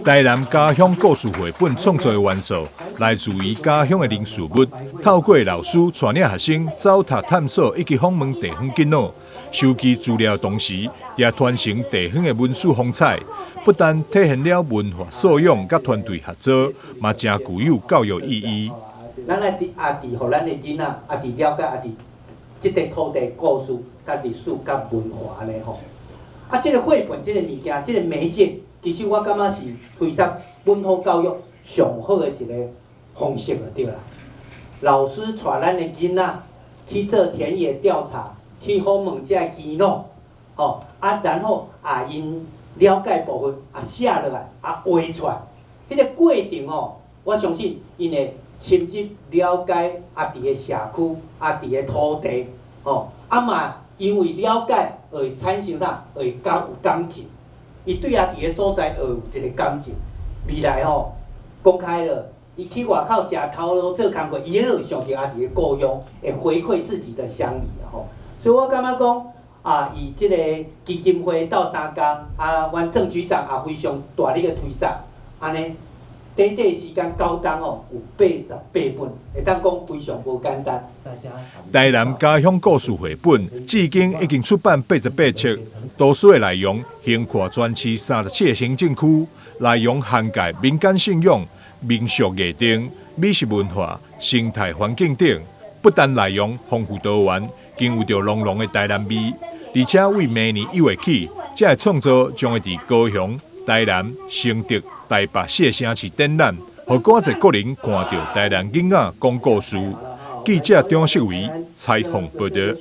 台南家鄉故事繪本創作的元素，來自於家鄉的人事物，透過老師帶領學生走讀探索以及訪問地方莖老，收集資料同時，也傳承地方的文史風采。不但體現了文化素養佮團隊合作，嘛誠具有教育意義。咱愛佇也佇予咱的囡仔，也佇了解，也佇這塊土地故事、佮歷史、佮文化咧吼。啊，這個繪本、這個物件、這個媒介，其實我感覺是推捒本土教育上好的一個方式就對啦。老師帶咱的囡仔去做田野調查，去訪問這个耆老，吼啊，然後啊𪜶了解部分啊寫落來，啊畫出來，彼個過程吼，我相信𪜶會深入了解啊佇个社區，啊佇个土地，吼啊嘛因為了解會產生啥？會較有感情，伊對家己的所在會有一個感情。未來吼講開了，伊去外口食頭路做工課，伊也會想著家己的故鄉，會回饋自己的鄉里吼。所以我感覺講啊，以這個基金會鬥相共，啊，阮鄭局長也非常大力的推捒，按呢，短短時間9冬吼，有88本，會當講非常無簡單。台南家鄉故事繪本至今已經出版88冊，圖書的內容橫跨全市37個行政區，內容涵蓋民間信仰、民俗藝程、美食文化、生態環境等。不但內容豐富多元，更有著濃濃的台南味。而且為明年1月起，這个創作將會佇高雄、台南、新竹、台北四個城市展覽，予閣濟國人看著台南囡仔講故事。記者張世維採訪報導。